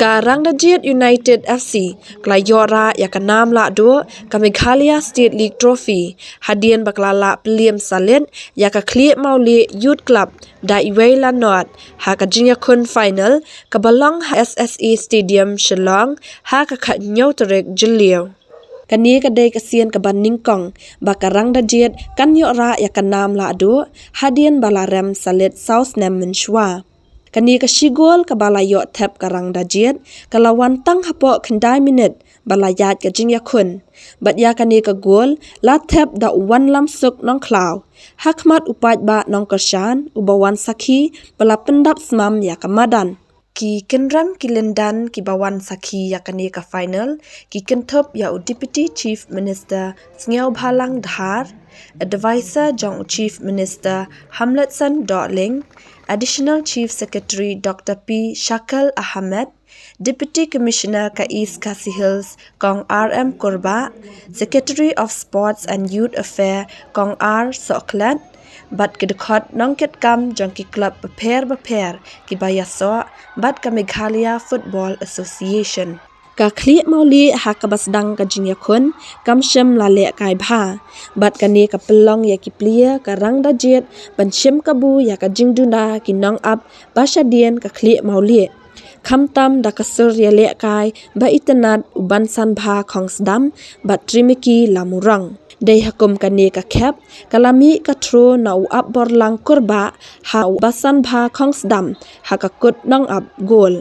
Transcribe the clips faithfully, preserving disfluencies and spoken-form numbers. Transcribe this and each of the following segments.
Ka Rangdajied United F C ka la ïoh rah ïa ka nam lahduh ka Meghalaya State League Trophy hadien ba ka la lah pynliem salit ïa ka Khlieh Mawlieh Youth Club da iwei la nod ha ka jingïakhun final kaba long ha S S A Stadium Shillong ha ka khathynñiew tarik Jylliew. Kane ka dei ka sien kaba nyngkong ba ka Rangdajied kan ïoh rah ïa ka nam lahduh hadien ba la rem salit saw snem mynshuwa. Kane ka shi gol kaba la ïoh thep ka Rangdajied ka la wan tang hapoh khyndai minit ba la ïaid ka jingïakhun. Bad ïa kane ka gol la thep da u Wanlamsuk Nongkhlaw ha khmat u paidbah nongkyrshan uba wan sakhi ba la pyndap smam ïa ka madan. Ki kynrem ki lyndan kiba wan sakhi ïa kane ka final ki kynthup ïa u Deputy Chief Minister Sniawbhalang Dhar, Advisor jong u Chief Minister Hamletson Dohling, Additional Chief Secretary Doctor P Shakil Ahmed, Deputy Commissioner ka East Khasi Hills Kong R M Kurbah, Secretary of Sports and Youth Affairs Kong R Sohkhlet, bad ki dkhot nongkitkam jong ki klub bapher bapher kiba ïasoh bad ka Meghalaya Football Association. Ka Khlieh Mawlieh ha kaba sdang ka jingïakhun kam shym la lehkai bha, bad kane ka pynlong ïa ki player ka Rangdajied ban shim kabu ïa ka jingduna ki nongap ba shadien ka Khlieh Mawlieh. Khamtam da ka sur ïalehkai ba itynnad u Bansanbha Khongsdam bad Trimiki Lamurong. Dei ha kum kane ka khep ka la mih ka throw na u Apborlang Kurbah ha u Bansanbha Khongsdam ha ka kut nongap gol.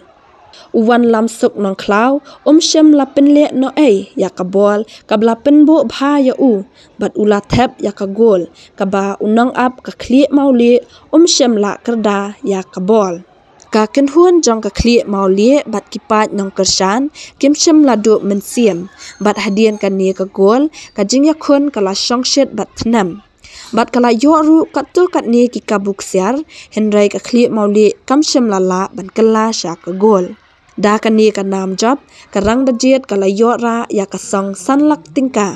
U Wanlamsuk Nongkhlaw um shym la pynleh noh ei ïa ka bol kaba la pynbuh bha ïa u bad u la thep ïa ka gol kaba u nongap ka Khlieh Mawlieh um shym la kyrda ïa ka bol. Ka kynhun jong ka Khlieh Mawlieh bad ki paid nongkyrshan kim shym la duh mynsiem bad hadien kane ka gol ka jingïakhun ka la shongshit bad thnem. Bad ka la ïoh ruh katto katne ki kabu ksiar, hynrei ka Khlieh Mawlieh kam shym la lah ban kylla sha ka gol. Da kane ka nam jop ka Rangdajied ka la ïoh rah ïa ka song san lak tyngka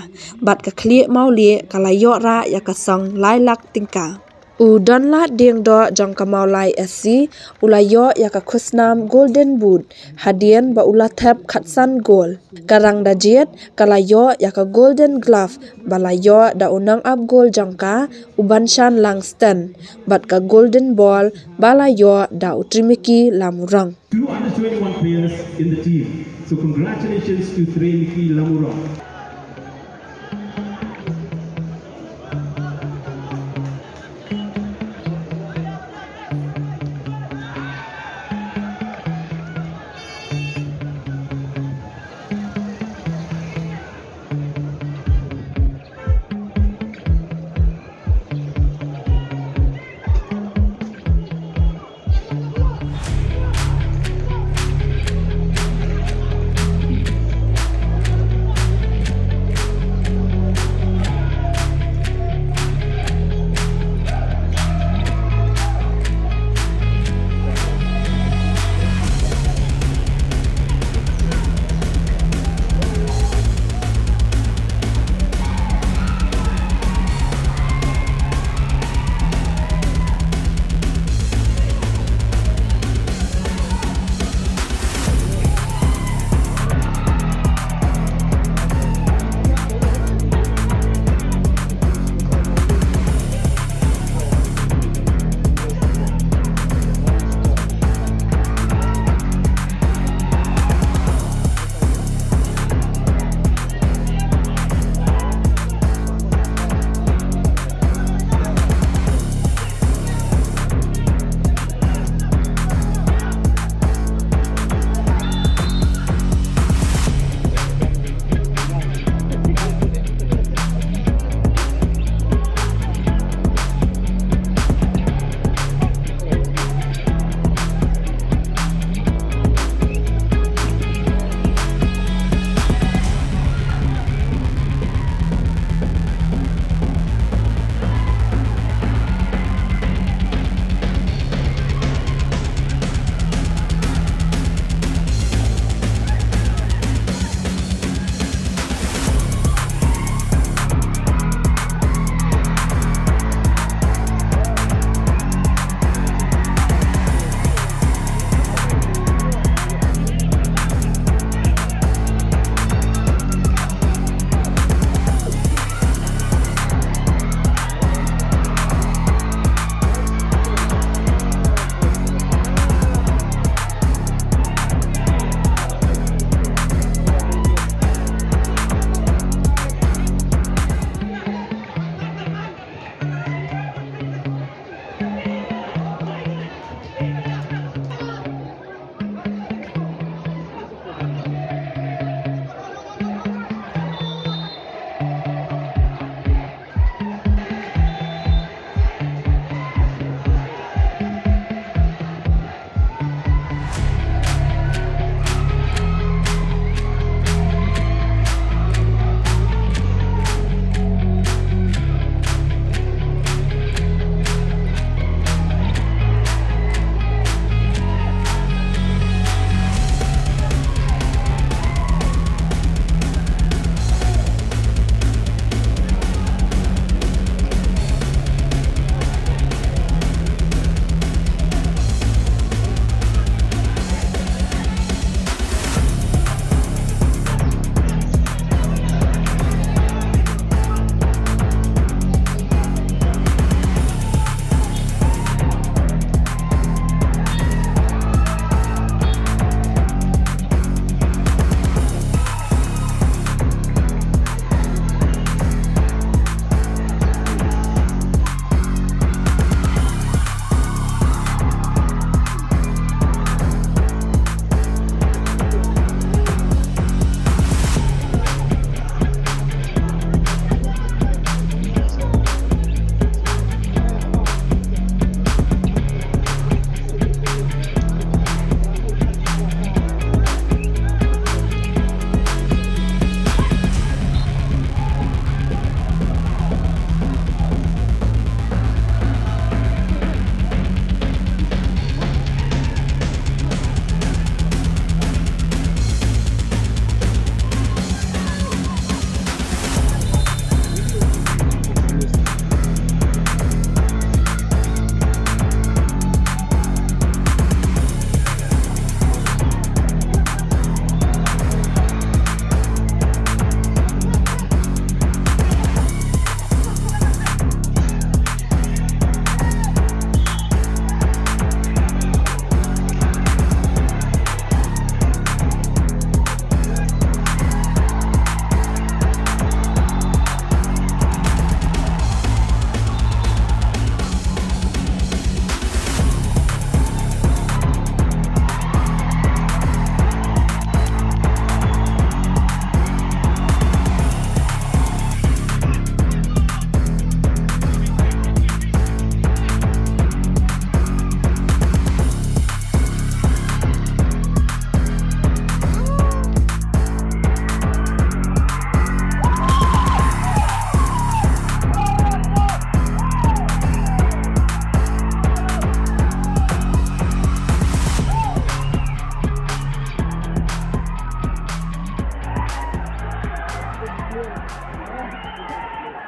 bad ka Khlieh Mawlieh ka la ïoh rah ïa ka song lai lak tyngka. U Donlad Diengdoh jong ka Mawlai S C u la ïoh ïa ka khusnam Golden Boot hadien ba u la thep khatsan gol. Ka Rangdajied ka la ïoh ïa ka Golden Glove ba la ïoh da u nongap gol jong ka u Banshan Langston bad ka Golden Ball ba la ïoh da u Trimiki Lamurong. Two under twenty-one players in the team. So congratulations to Trimiki Lamurong.